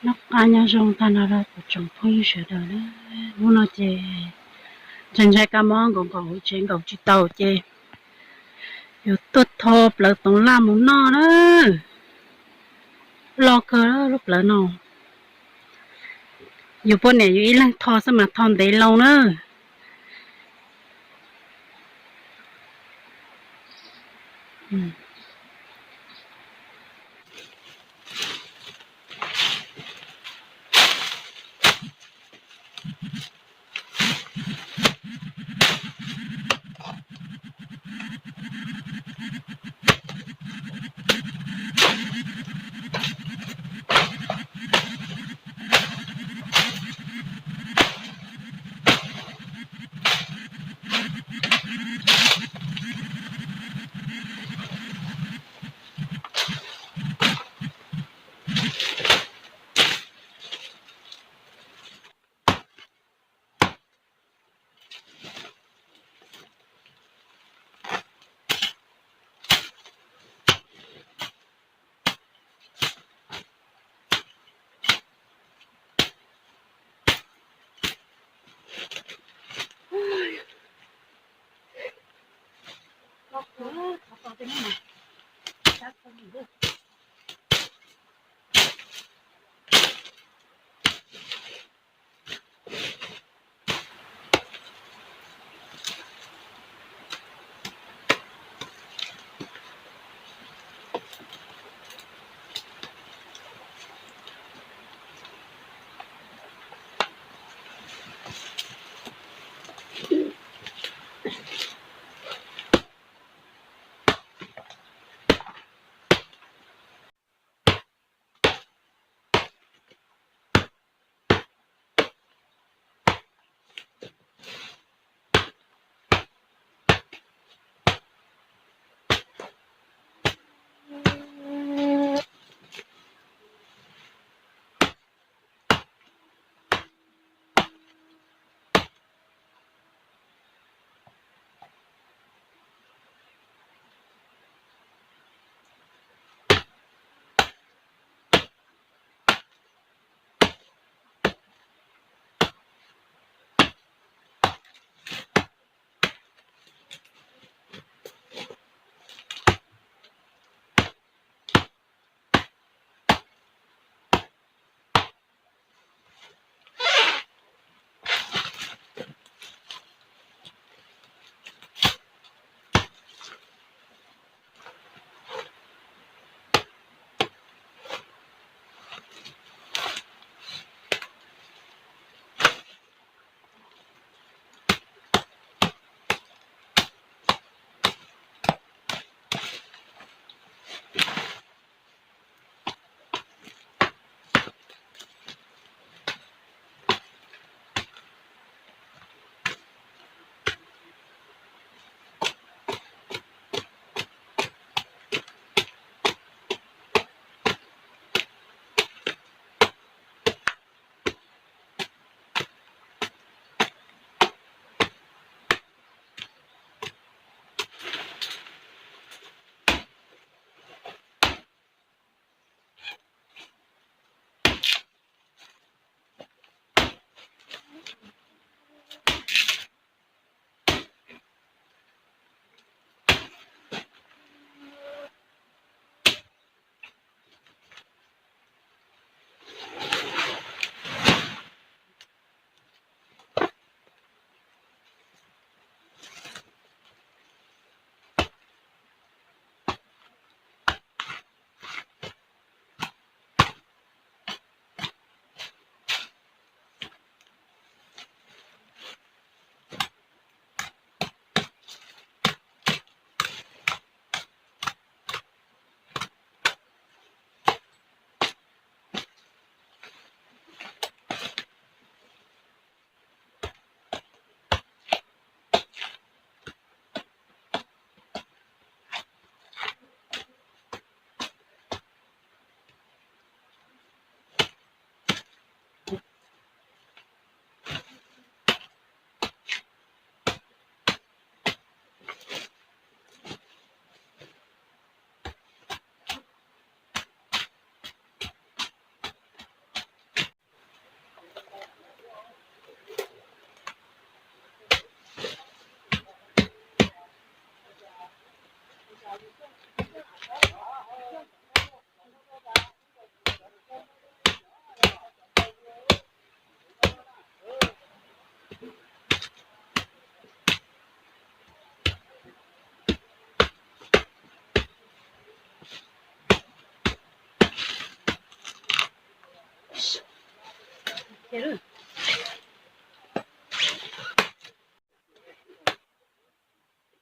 Noj qab nyob zoo tag nrho rau kuv tsoom phooj ywg sawv daws na. Hnub no ces ntshai ntshai kab mob nkaus nkaus tsev nkaus tsis tau ces yuav tuaj tho plawv toov laj mus noj na. Loj kawg lub plawv no. Yus poj niam yus ib leeg tho xwb mas tho ntev loo na.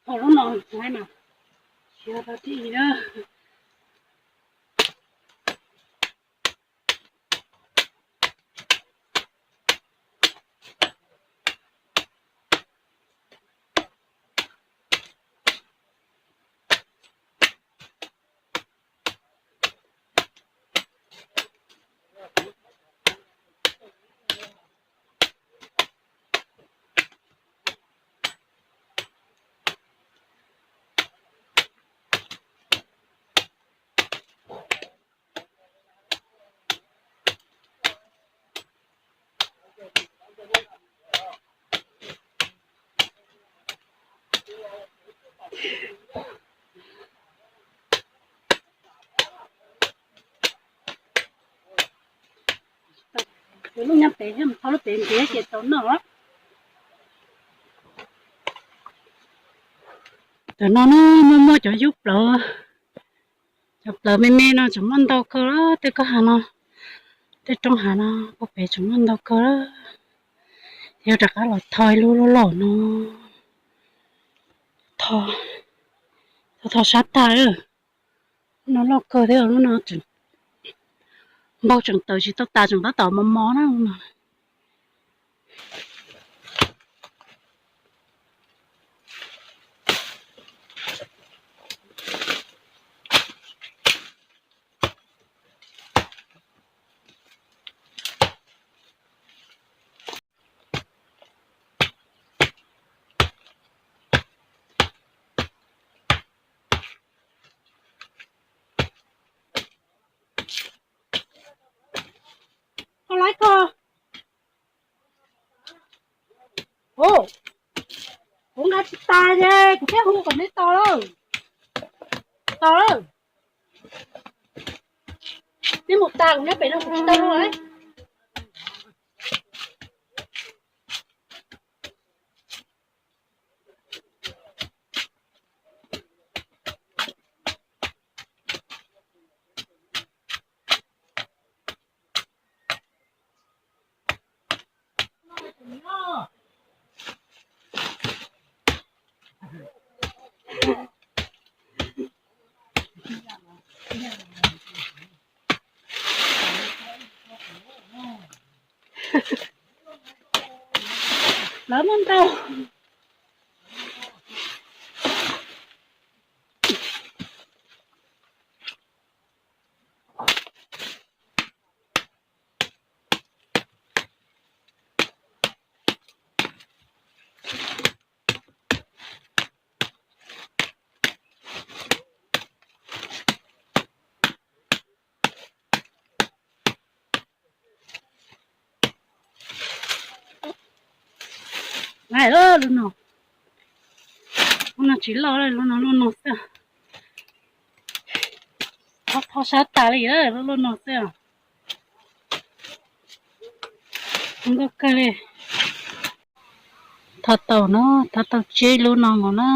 Thaum lub no mas, siav tau tib na. Lub nyob pem thiab, lub pem ntiav ces tau noj. Tam no na, muaj muaj cov yub plawv, cov plawv me me no tseem muaj ntau kawg, tej kwj ha no, tej roob hav no puag pem tseem muaj ntau kawg. Yuav rov qab los tho ib lub loj loj no, tho, tho sab tag. No loj kawg thiab, lub no npau tseem tawm tsis tau tas, tseem tab tom mos mos na. Koj laib koj. Kuv nqa tsis tas ces kuv thiaj hu kom neb tos lawm. Tos lawm. Neb mus tas kuv nyob pem no kuv tsis tau lawm. Lawv muaj ntau. Lub no, lub no tsis loj, lub no loj no xwb. Tho sab tas li, loj loj no xwb. Nkauj kawg li. Tho tau no, tho tau tsib lub no mus na.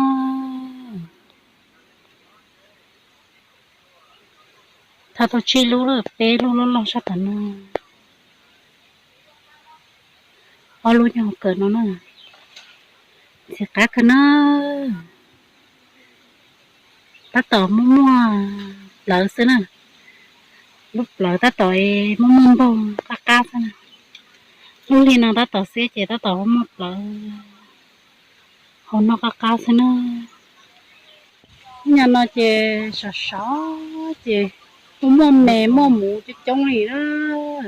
Tho tau tsib lub, peb lub loj loj sab tom no. Ob lub nyob hauv kawm no na. Ntxim qab kawg na. Tab tom muaj muaj plawv xwb na. Lub plawv tab tom muaj muaj npaug qab qab xwb na. Lub hli no tab tom xiab ces tab tom muaj muaj plawv hauv no qab qab xwb na. Nyob no ces sov sov ces muaj muaj me muaj muv coob coob li na.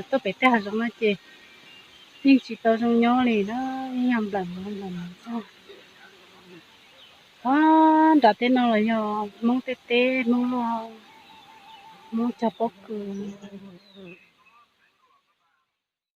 Tuaj pem tej hav zoov no ces yeej tsis tau zoo nyob li na, yeej yog nplawm muv nplawm muv xwb. Nram tej no los yog Hmoob tej teb, Hmoob luaj, Hmoob cog pob kws.